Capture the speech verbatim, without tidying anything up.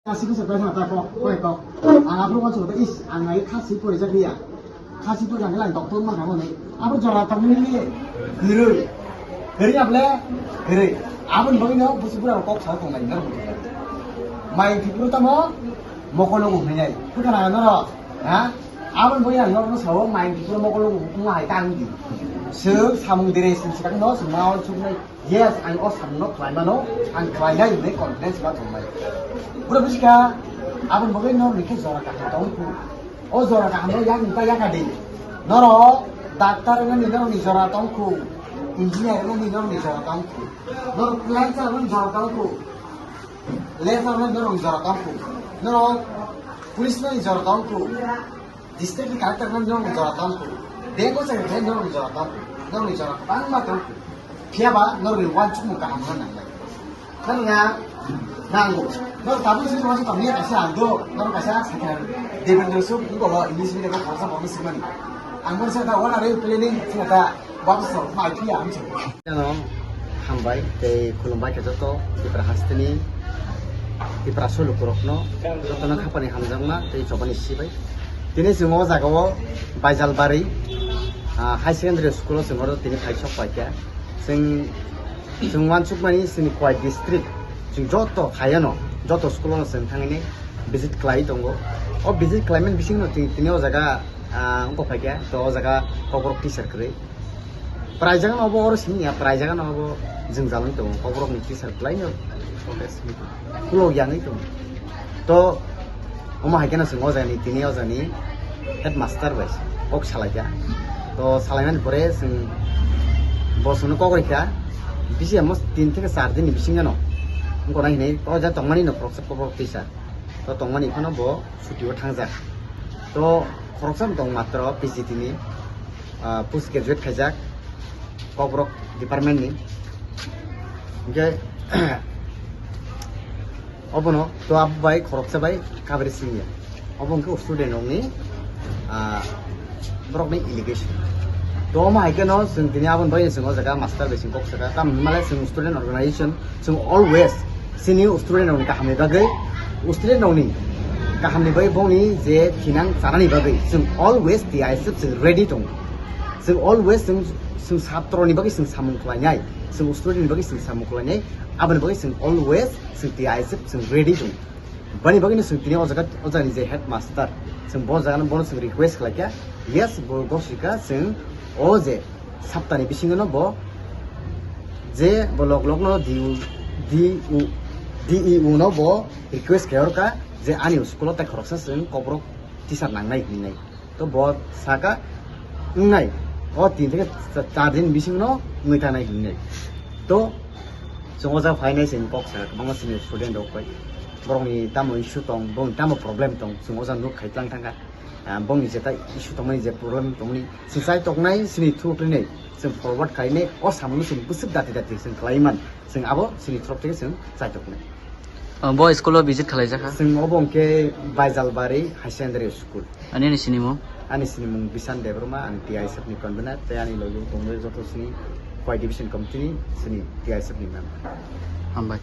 Khasi bwsa kok ma ta kok, koi kok. Ang aphuru wansa kok, is, ang nai khasi pori jak ya. Khasi pori jak lang doctor ma kamo nai. Aphuru jora tong ni ni. Hirui. Hirui able. Hirui. Abon boi no busi pura kok sa tong lai nor. Mai Tripura tamo mokolo go hinai. Bukan ang nor. Ha? Abon boi ang nor no sao mai Tripura mokolo go ngai tang di. Sir samung dire sim sikak no sumao chuknai. Yes, ang o samno khlaimano, ang khlainai hwnwi confidence ma tongnai. Pura bwskha, aboni bagwi norokni khe jora kaham tong khu. O jora kahamno yakni ta yakadi. Norok doctor wngnani norokni jora tong khu, engineer wngnani norokni jora tong khu, norok lancer wngnani jora tong khu, lancer wngnani norokni jora tong khu, norok police wngnani jora tong khu. District ni collector no norok jora tong kho. Bego se khe norok jora tong kho. Norok jora bangma tong kho. Phiya ba norok ni wansukmung kaham no nangnai. Khana nango. Norok tabuk sini wansuk tong ya kaisa ang do. Norok kaisa sakha Devendra Suk, ko English medium ko khoroksa bo simani. Ang mo sa ta what are you planning? Sa ta Baba sir, mai phiya ang chhe. Ano hambai tei khulumbai khe joto Tipra hasteni Tipra sulukurokno jotono khapani hamjakma tei chobani sibai. Tini chwng o jagao Baijalbari, ah, High Secondary School o chwng oro tini phai sok paikha. Chwng, chwng wansukmani chini Khowai district chwng joto phaiano, joto school ono chwng thangwi visit khlai tongo. O visit khlaimani bisingno tini, tini o jaga, ah, wngkok phaikha, to o jaga kokborok teacher kwrwi. Prai jaga no obo oro simi ya, prai jaga no obo jwngjal wng tongo, kokborok ni teacher belai no protest wngwi tongo, ulo yang wngwi tongo. To omo hai kheno chwng o jagani, tini o jagani headmaster bai kok salaikha. To salaimani pore chwng bo chwngno kok rikha, bisi amo tin theke char din ni bisingo no wngkha hinwi o jaga tongmani no khoroksa kokborok teacher. To tongmani phano bo chuti o thangjak. To khoroksa tong matro P G T ni, ah, post graduate khaijak, kokborok department ni. Hingke obono to abo bai khoroksa bai kabri singya. Obo hingke student rokni, ah, borokni allegation. To omo hai kheno chwng tini aboni bagwi chwng o jaga master bai chwng kok saka. Tamo hwnmale chwng student organization, chwng always chini student rokni kahamni bagwi, student rokni kahamni bagwi, bongni je thinang chanani bagwi chwng always T I S F chwng ready tongo. Chwng always chwng, chwng satroni bagwi chwng samung khlainai, chwng student ni bagwi chwng samung khlainai, aboni bagwi chwng always chwng T I S F chwng ready tongo. Bani bagwino chwng tini o jaga, o jagani je headmaster, chwng bo jagano bono chwng request khlaikha, yes, bo gosika chwng o je saptani bisingono bo je bo lok lokno D U, D U, D E O no bo request khayorka je ani school o tai khoroksa chwng kokborok teacher nangnai hinwi. To bo saka wngnai, o tin theke cha-, char din bisingno wngwi tangnai hinwi. To chwng o jaga phainai chwng kok saka kwbangma chini student rok bai. Borokni tamo issue tong, borokni tamo problem tong, chwng o jaga nuk khai tlang thangkha. Ah, bongni jeta issue tongmani je problem tongmani chwng chai toknai chini through khlainai chwng forward khlainai o samungno chwng bwswk dati dati chwng khlaiman chwng abo chini through theke chwng chai toknai. Ah, bo school o visit khlaijakha? Chwng obo hwnkhe Baijalbari High Secondary School. Ani, ani sinimung? Ani sinimung Bishan Debbarma, ani T I S F ni convener, tei ani logi tongo joto chini Khowai Division Committee ni chini T I S F ni member. Hambai.